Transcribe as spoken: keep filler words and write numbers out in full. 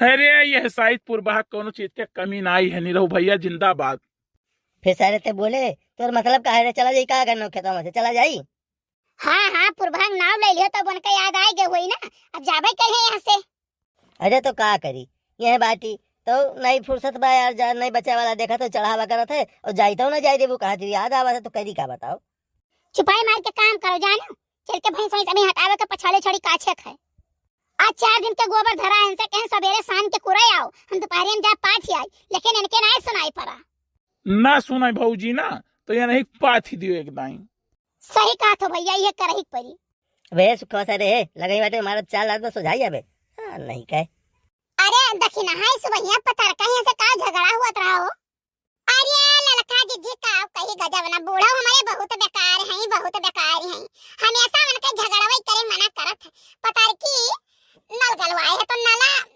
अरे, यह साइत पुरबहा कौनो चीज के कमी नाई है, निरहू भैया जिंदाबाद। फिर सारे ते बोले, "तोर मतलब का है रे? चला जाई का करनो खेतवा में से? चला जाई?" हाँ, हाँ, पुरबहा के नाव ले लियो, तब उनका याद आए गए होई ना, अब जाबे करिए यहाँ से। अरे तो का करी, यह बाटी तो नहीं फुर्सत बा यार, जा नहीं बचे वाला देखत है, चढ़ावा करत है और जाई तो ना जाई देबू, कहा तू याद आवत है तो करी का बताओ? चुपाई मार के काम करो जानो, चल के भैंस वैंस अभी हटावे के पछाड़े छोड़ी काछे खाए। आज चार दिन के गोबर धरा है, इनसे कहें सवेरे शाम के कुरे आओ, हम दोपहर में जा पाथी आई, लेकिन इनके नहीं सुनाई पड़ा। ना सुनाई भौजी ना, तो ये नहीं पाथी दियो एक दाई। सही कहा थो भैया, ये करही के पड़ी। अबे सुखवा से रे, लगई बाटे मारब चार लात बस हो जाई अबे। हाँ, नहीं कहे। अरे दखिनहा, सुबहिया पतर कहीं से का झगड़ा हुआ रहा हो? अरे ललका जिज्जी का कही गजब ना, बूढ़ो हमारे बहुत बेकार हैं, बहुत बेकार हैं। हमेशा उनके झगड़वई करे मना करत है। पतर की नल गलवाए है तो नला